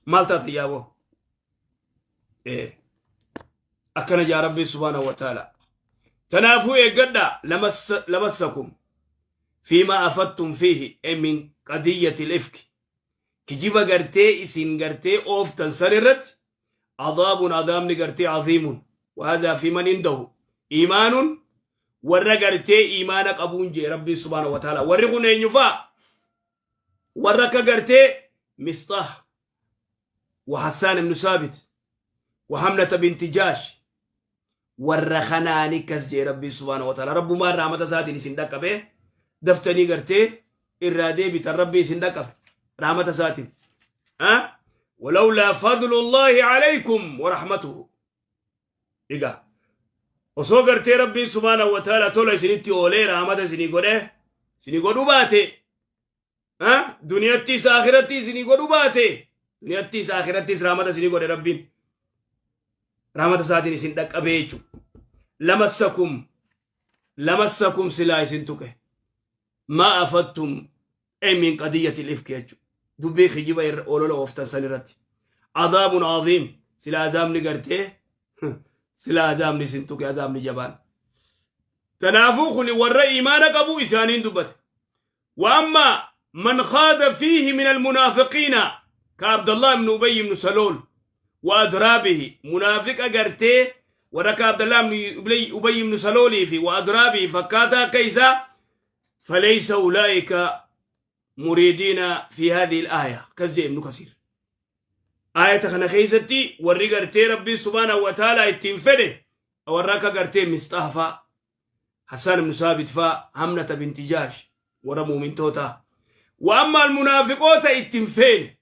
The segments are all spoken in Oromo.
Maal taate yaaboo? Akkana jaa Rabbiin subhaanahu wa ta'ala. Tanaafuu eeggadhaa lamassakum fiimaa afattum fiihi min qadiyyati ifki. Kijiba gartee isin gartee ooftan san irratti adaabun adaabni gartee aziimun wahadhaa fi man indahu iimaanun warra gartee iimaana qabuun jee Rabbiin subhaanahu wa ta'ala. Warri kun eenyufaa? Warra akka gartee Misxah wa Hassaan ibnu Saabit wa Hamnata binti Jaash warra kanaani kas jee Rabbiin subhaanahu wa ta'ala. Rabbumaan rahmata isaatiin isin dhaqqabe daftanii gartee irraa deebitan Rabbii isin dhaqqabe rahmata isaatiin. Walawlaa fadlullaahi alaykum wa rahmatuhu. Egaa osoo gartee Rabbiin subhaanahu wa ta'ala tola isinitti oolee rahmata isinii godhee isinii godhuu baate, duniyattis akhirattis isinii godhuu baate, duniyattis akhirattis rahmata isinii godhe, Rabbiin rahmata isaatiin isin dhaqqabee jechuudha. Lamassakum lamassakum silaa isin tuqe maa afattum ay min qadiyyati ifki jechuudha. Dubbii kijiba irra olola ooftan san irratti. Adaabun aziim sila azaabni gartee sila azaabni isin tuqe azaabni jabaan. Kanaafuu kuni warra imaana qabu isaaniin dubbate. وأما من خاض فيه من المنافقين كعبد الله بن أبي بن سلول وأدرابه، منافق أجرتي ورك عبد الله بن أبي بن سلول في وأدرابه فكاتا كيسا، فليس أولئك مريدين في هذه الآية. كزي ابن كثير آية kana keessatti warri gartee Rabbiin subhaanahu wa ta'ala ittiin fedhe warra akka gartee Misxaah faa, Hassan ibn Saabit faa, Hamnata binti Jaash, warra muumintoota. Wa amma almunaafiqoota ittiin feene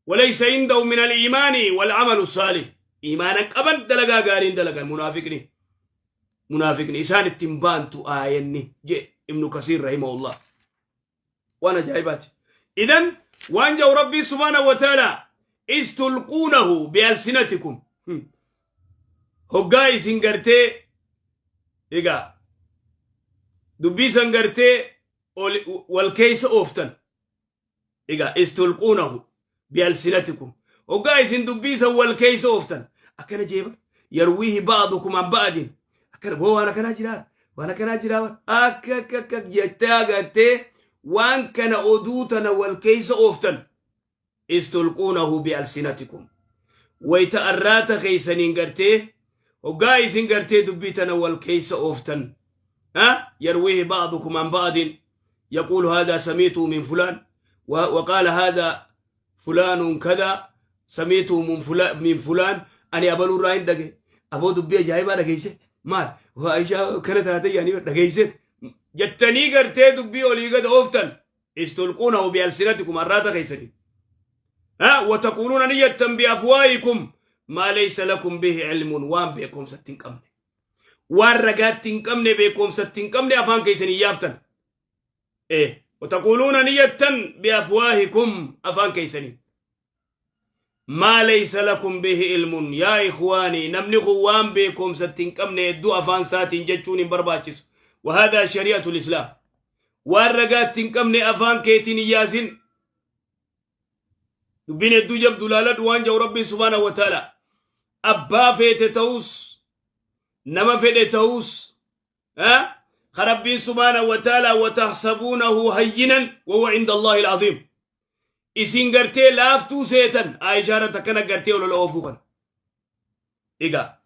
وليس عندهم من الإيمان والعمل الصالح إيمانا qaban, dalagaa gaariin dalagan, munaafiqni isaan ittiin baantu aayanni je Ibnu Kasiir rahimahullah. Waan ajaa'ibaati. Idan waan jau Rabbii subhaanahu wa ta'ala إذ تلقونه بألسنتكم hoggaa isin gartee egaa dubbii san gartee wal keessa ooftan. Egaa إذ تلقونه بألسنتكم hoggaa isin dubbii san wal keessa ooftan akkana jeeba يرويه بعضكم عن بعض akkana boo waan akkanaa jiraa, waan akkanaa jiraa, akka akka akka jettee agartee waan kana oduu tana wal keessa ooftan. إذ تلقونه بألسنتكم wayta arraata keeysaniin gartee hoggaa isin gartee dubbii tana wal keessa ooftan يرويه بعضكم عن بعض يقول هذا سمعته من فلان وقال هذا فلان كذا سمعته من فلان من فلان ani abaluu irraa hin dhage aboo dubbii ajaa'ibaa dhageeyse maal Aishaa kana taate yaanii dhageeyse jettanii gartee dubbii olii gad ooftan. إذ تلقونه بألسنتكم arraata keeysanii وتقولون ni jettan بأفواهكم ما ليس لكم به علم waan beekumsatti hin qabne, waan ragaatti hin qabne, beekumsatti hin qabne afaan keeysanii yaaftan. وتقولون ni jettan بأفواهكم afaan keeysanii ما ليس لكم به علم. Yaa ikhwaanii, namni kun waan beekumsatti hin qabne hedduu afaan isaatiin jechuun hin barbaachisu. وهذا شريعة الإسلام. Waan ragaatti hin qabne afaan keetiin hin yaasin. Dubbiin hedduu jabdu laaladhu. Waan jau Rabbiin subhaanahu wa ta'ala abbaa feete ta'us, nama fedhe ta'us, Rabbiin subhaanahu wa ta'ala وتحسبونه هينا وهو عند الله العظيم. Isin gartee laaftuu seetan Aayishaa irratti akkana gartee olola oofuu kana. Egaa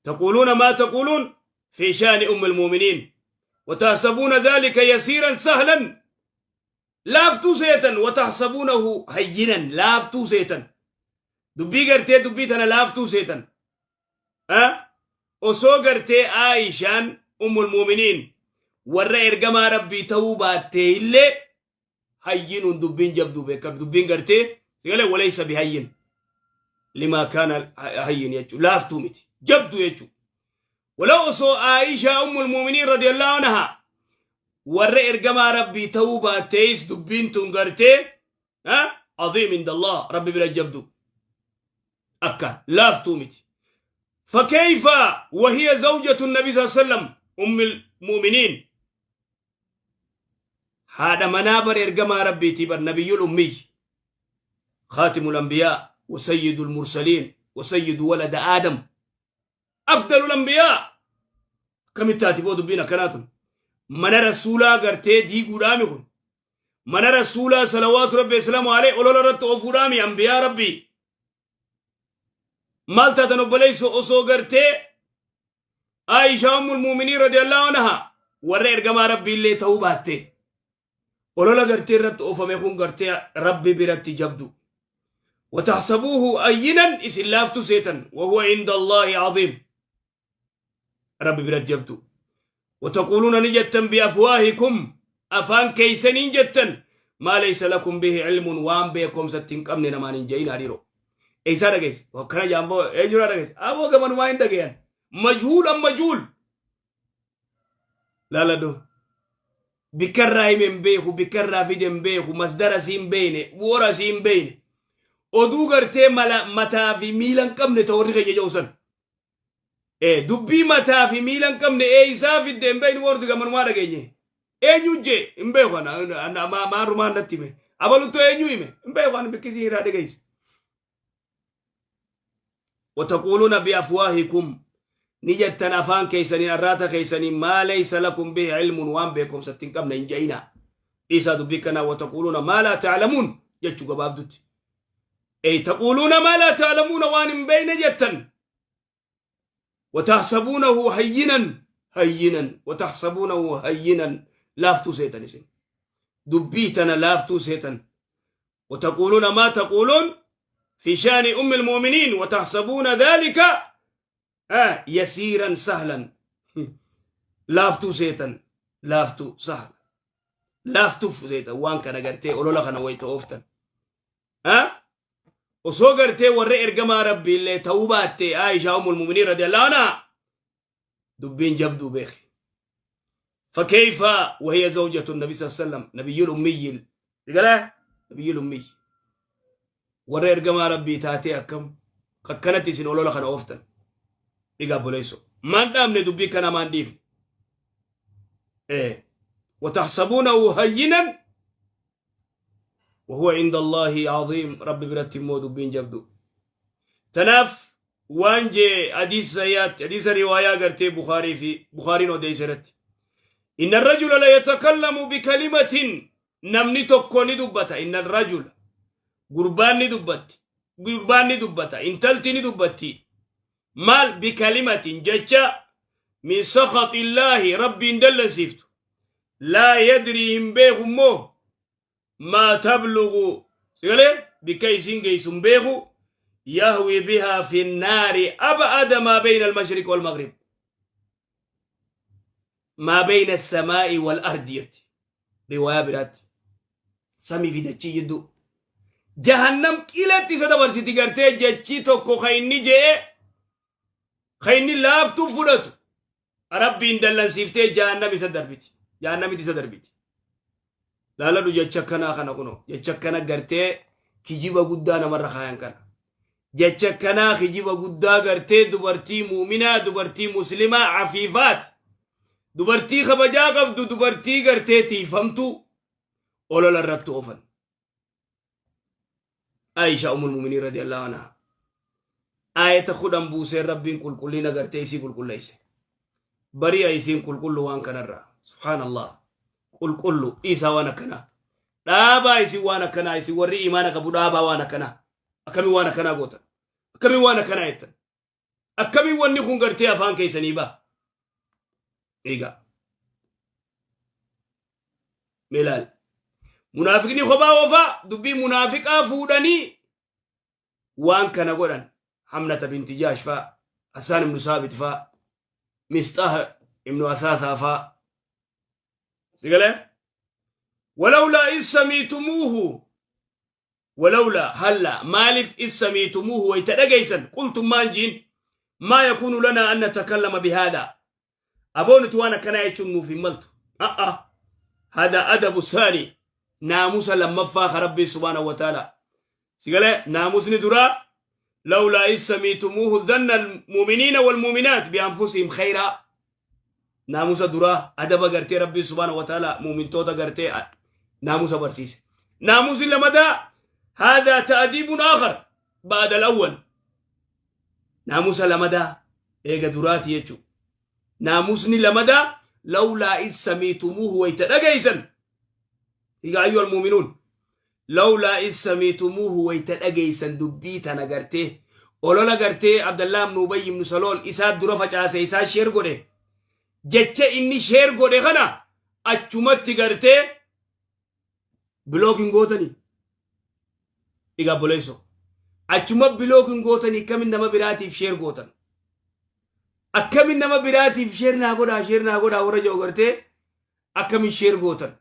تقولون ما تقولون في شأن أم المؤمنين وتحسبون ذلك يسيرا سهلا laaftuu seetan. وتحسبونه هينا laaftuu seetan, dubbii gartee dubbii tana laaftuu seetan. Osoo gartee Aayishaan ummul muuminiin warra ergamaa Rabbii ta'uu baattee illee hayyinuun dubbiin jabduu beekam. Dubbiin gartee sigalee وليس بهين لما كان هين jechuu laaftuu miti, jabduu jechuu. ولو osoo Aayishaa ummul muuminiin رضي الله عنها warra ergamaa Rabbii ta'uu baattees dubbiin tun gartee عظيم عند الله Rabbi bira jabdu akka laaftuu miti. فكيف وهي زوجة النبي صلى الله عليه وسلم أم المؤمنين haadha manaa bar ergamaa Rabbiitii bar نبي الأمي Khaatimul anbiyaa wa sayyidul mursaliin wa sayyidu walada Aadam. Afdalul anbiyaa. Akkamitti taati boo dubbiin akkanaa tun? Mana rasuulaa gartee diiguudhaami kun. Mana rasuulaa salawaatu rabbi islaamu alee olola irratti oofuudhaami anbiyaa rabbii. Maal taatan obboleessoo osoo gartee Aishaa ummul muuminiin radiyallahu anha warra ergamaa rabbii illee ta'uu baatte olola gartee irratti oofame kun gartee rabbi biratti jabdu. وتحسبوه هينا isin laaftu seetan وهو عند الله عظيم rabbi biratti jabdu. وتقولون ni jettan بأفواهكم afaan keeysaniin jettan ما ليس لكم به علم waan beekomsatti hin qabne namaan hin je'in hariiroo. Eessaa dhageesse? Akkana jaamboo eenyurraa dhageesse? Aboo gamanumaa hin dhagayan. Majhuulan majhuul. Laaladhu. Bikkarraa hime hin beeku, bikkarraa fide hin beeku, masdara sii hin beekne, bu'uura sii hin beekne. Oduu gartee mala mataa fi miila hin qabne ta'u warri keenya jedhu san. Dubbii mataa fi miila hin qabne eessaa fidde hin beeknu warri gamanumaa dhageenye. Eenyu jee hin beeku ana maarumaan natti hime. Abaluttuu eenyu hime hin beeku ani bikkisii irraa dhageesse. وتقولون بأفواهكم ni jettan afaan keessaniin arraata keessaniin ما ليس لكم به علم waan beekumsatti hin qabne hin je'ina. Dhiisaa dubbii kanaa وتقولون ما لا تعلمون jechuu gabaabdutti. أي تقولون ما لا تعلمون waan hin beeyne jettan. وتحسبونه هينا هينا وتحسبونه هينا laaftuu seetan isin. Dubbii tana laaftuu seetan. وتقولون ما تقولون في شأن أم المؤمنين وتحسبون ذلك يسيرا سهلا laaftuu seetan laaftuu sahla laaftuuf seetan waan kana gartee olola kana wayita ooftan. Osoo gartee warra ergamaa rabbii illee ta'uu baatte Aishaa ummul mu'miniin radiyallahu anha dubbiin jabduu beeki. فكيف وهي زوجة النبي صلى الله عليه وسلم نبي الأمي نبي الأمي warra ergamaa rabbii taatee akkam akkanatti isin olola kana ooftan. Egaa obboleesso maan dhaabne dubbii kana maan dhiifne. وتحسبونه هينا وهو عند الله عظيم rabbi biratti immoo dubbiin jabdu. Tanaaf waan jee hadiisa sayyaatti hadiisa riwaayaa gartee Bukaarii fi Bukaariin odeesseratti. إن الرجل ليتكلم بكلمة namni tokko ni dubbata إن الرجل gurbaan ni dubbatti gurbaan ni dubbata intalti ni dubbatti maal بكلمة jecha من سخط الله rabbiin dallansiiftu لا يدري hin beeku immoo ما تبلغ sigalee bikka isiin geessu hin beeku يهوي بها في النار أبعد ما بين المشرق والمغرب ما بين السماء والأرض jetti riwaayaa biraatti samii fi dachii jidduu jahannam qiletti isa dabarsiti gartee jechi tokko ka inni jee ka inni laaftuu fudhatu rabbiin dallansiiftee jahannam isa darbiti jahannamiti isa darbiti. Laaladhu jecha akkanaa kana kuno jecha akkana gartee kijiba guddaa namarra kaayan kana jecha akkanaa kijiba guddaa gartee dubartii muuminaa dubartii muslimaa afiifaat dubartii kabajaa qabdu dubartii gartee tiifamtu olola irratti oofan. Aisha ummul mu'miniin radiyallahu anha aayata 10 buuseen rabbiin qulqullina gartee isii qulqulleesse. Bari'a isiin qulqullu waan kanarraa subhaanallah qulqullu dhiisaa waan akkanaa dhaabaa isin waan akkanaa isin warri imaana qabu dhaabaa waan akkanaa akkamiin waan akkanaa gootan akkamiin waan akkanaa jettan akkamiin wanni kun gartee afaan keessanii ba'a. Egaa mee ilaali munaafiqni kophaa oofaa dubbii munaafiqaa fuudhanii waan kana godhan Hamnata binti Jaash faa Hassaan ibnu Saabit faa Misxaah ibnu Asaasaa faa sigalee ولولا إذ سمعتموه ولولا هلا maaliif إذ سمعتموه wayta dhageeysan قلتم maan jiin ما يكون لنا أن نتكلم بهذا aboo nuti waan akkanaa jechuun nuuf hin maltu. A'a هذا أدب الثاني naamusa lammaffaa ka rabbii سبحانه وتعالى sigalee naamusni duraa لولا إذ سمعتموه ظن المؤمنين والمؤمنات بأنفسهم خيرا naamusa duraa adaba gartee rabbii سبحانه وتعالى muumintoota gartee naamusa barsiise. Naamusni lamadaa هذا تأديب آخر بعد الأول. Naamusa lamadaa eega duraati jechuudha. Naamusni lamadaa لولا إذ سمعتموه wayta dhageeysan. Egaa أيها المؤمنون لولا إذ سمعتموه wayta dhageeysan dubbii tana gartee olola gartee Abdallaa ibnu Ubayy ibnu Salool isaa dura facaase, isaa share godhe, jecha inni share godhe kana achumatti gartee block hin gootanii. Egaa obboleessoo, achuma block hin gootanii, akkamin nama biraatiif share gootan? Akkamin nama biraatiif share naa godhaa, share naa godhaa warra jiru gartee akkamin share gootan?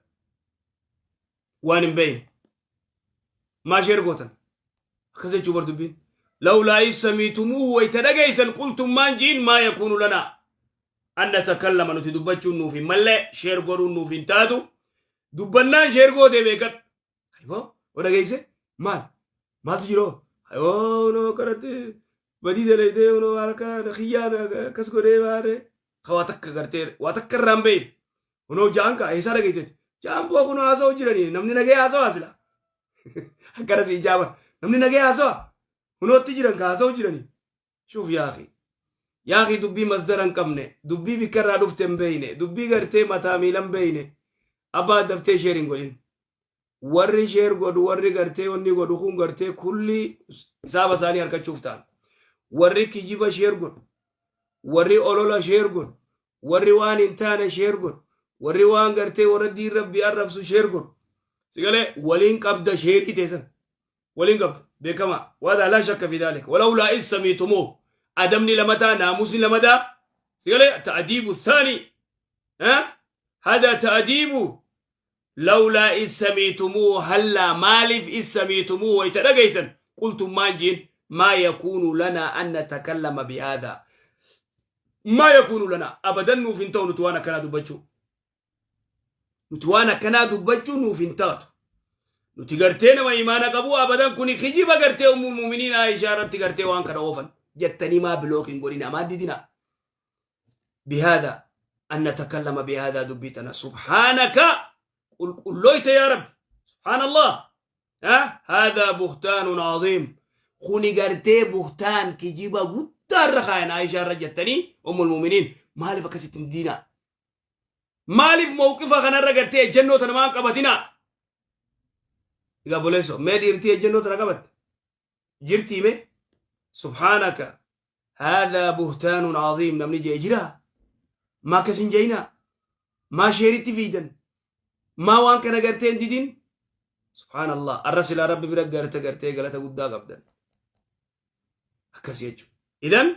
Waan hin beeyne maa share gootan? Akkas jechuu bar dubbiin. لولا إذ سمعتموه wayta dhageeysan قلتم maan jiin? ما يكون لنا أن نتكلم nuti dubbachuun nuuf hin mallee, share godhuun nuuf hin taatu. Dubbannaan share gootee beekan. Ayiboo, o dhageeyse, maal maaltu jiroo? Ayoo, no kanatti badii dalaydee, no harka kiyyaan akkas godhee maare ka waa takka gartee waa takka irraa hin beeyne. Kunoo ja'an ka eessaa dhageesseeti? Ja'an bu'aa kunoo haasa'u jiranii, namni nagee haasa'aa sila. Akkana si ijaaban, namni nagee haasa'a kunootti jiran ka haasa'u jiranii. شوف يا أخي يا أخي, dubbii masdara hin qabne, dubbii bikka irraa dhufte hin beeyne, dubbii gartee mataa miila hin beeyne abbaa daftee share hin godhin. Warri share godhu, warri gartee wanni godhu kun gartee kulli hisaaba isaanii harkachuuf ta'an. Warri kijiba share godhu, warri olola share godhu, warri waan hin taane share godhu, warri waan gartee warra diin Rabbii arrabsu share godhu, sigalee waliin qabda, share teessan waliin qabda beekama. وهذا لا شك في ذلك. ولولا إذ سمعتموه adabni lamataa, naamusni lamadaa, sigalee التأديب الثاني ها هذا تأديب لولا إذ سمعتموه هلا maaliif إذ سمعتموه wayta dhageeysan قلتم maan jiin? ما يكون لنا أن نتكلم بهذا, ما يكون لنا أبدا nuuf hin ta'u, nuti waan akkanaa dubbachuu, nuti waan akkanaa dubbachuu nuuf hin taatu, nuti gartee nama imaana qabu abadan kuni kijiba gartee ummul mu'miniin Aishaa irratti gartee waan kana oofan jettanii maa block hin godhina, maa didina? بهذا أن نتكلم بهذا dubbii سبحانك qulqulloyte يا رب. سبحان الله ها هذا بهتان عظيم kuni gartee بهتان kijiba guddaa irra kaayan Aishaa irra jettanii ummul mu'miniin maaliif akkasitti hin diinaa? Maaliif mawqifa kanarra gartee ejjennoo tana maan qabatinaa? Egaa boleesso, mee dhiirtii ejjennoo tana qabatte jirtii mee? سبحانك هذا بهتان عظيم namni jee jira? Maa akkas hin jeeyinaa? Maa share-itti fiidan? Maa waan kana gartee hin didin? سبحان الله, arra silaa Rabbi bira garte gartee galata guddaa qabdan akkas jechuudha. إذن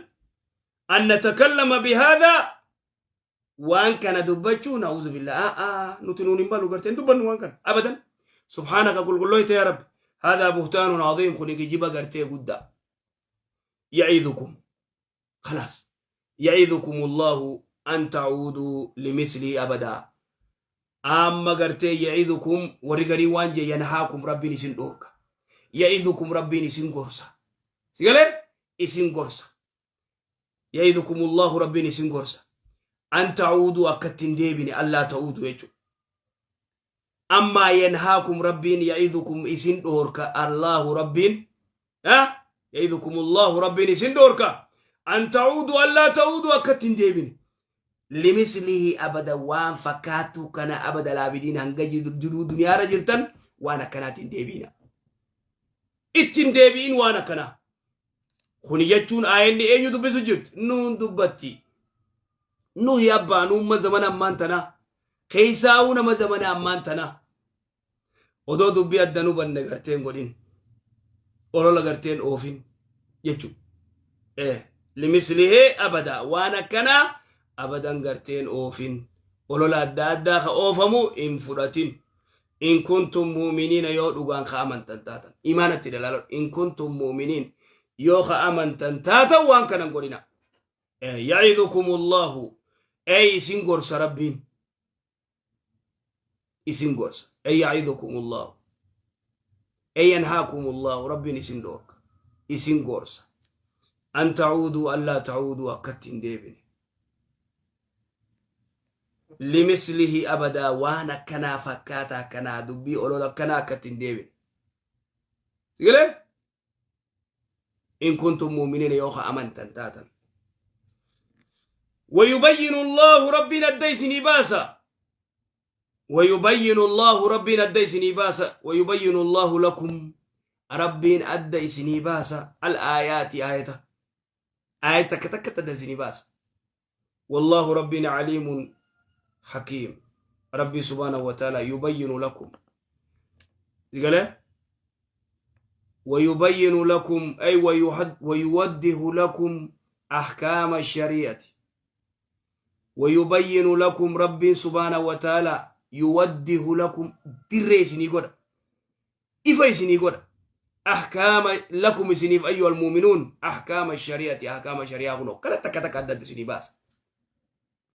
أن نتكلم بهذا waan kana dubbachuu نعوذ بالله nuti nuun hin balu gartee hin dubbannu waan kana abadan. سبحانك qulqulloyte يا رب هذا بهتان عظيم kuni kijiba gartee guddaa. يعظكم خلاص يعظكم الله أن تعودوا لمثله أبدا. Amma gartee يعظكم warri garii waan jee ينهاكم Rabbiin isin dhoorka. يعظكم Rabbiin isin gorsa, sigalee isin gorsa. يعظكم الله Rabbiin isin gorsa أن تعودوا akkatti hin deebine, ألا تعودوا jechuudha. Ammaa ينهاكم Rabbiin يعظكم isin dhoorka. الله Rabbiin يعظكم الله Rabbiin isin dhoorka أن تعودوا ألا تعودوا akkatti hin deebine لمثله أبدا waan fakkaatu kana أبد الآبدين hanga jiruu duniyaarra jirtan waan akkanaatti hin deebiina, ittiin deebi'in waan akkanaa kuni jechuun. Aayanni eenyu dubbisu jirti? Nuun dubbatti. Nuhi abbaa nuumma zamana ammaan tanaa keeysaa'uu nama zamana ammaan tanaa odoo dubbii adda hubanne garteen godhin, olola garteen oofin jechu. لمثله أبدا waan akkanaa abadan garteen oofin, olola adda addaa ka oofamu hin fudhatin. إن كنتم مؤمنين yoo dhugaan ka amantan taatan, imaanatti dalaalo. إن كنتم مؤمنين yoo ka amantan taatan waan kanan godhina. يعظكم الله ey isin gorsa, Rabbiin isin gorsa. Ey يعظكم الله ey ينهاكم الله Rabbiin isin dhoorka, isin gorsa. أن تعودوا ألا تعودوا akkatti hin deebine لمثله أبدا waan akkanaa fakkaata akkanaa dubbii olola akkanaa akkatti hin deebine. Sigalee? In kuntum mu'miniina, yoo ka amantan taatan. ويبين الله, ربين adda isinii baasa. ويبين الله, ربين adda isinii baasa. ويبين الله لكم, ربين adda isinii baasa. الآيات, aayata, aayata takka takka adda isinii baasa. والله, ربين عليم حكيم. ربي سبحانه وتعالى يبين لكم قال ويبين لكم, أي ويوضح لكم أحكام الشريعة. ويبين لكم, ربي سبحانه وتعالى يوضح لكم, dirree isinii godha, ifa isinii godha. أحكام لكم, isiniif, أيها المؤمنون, أحكام الشريعة, أحكام الشريعة. Kunoo kana takka takka adda isinii baasa.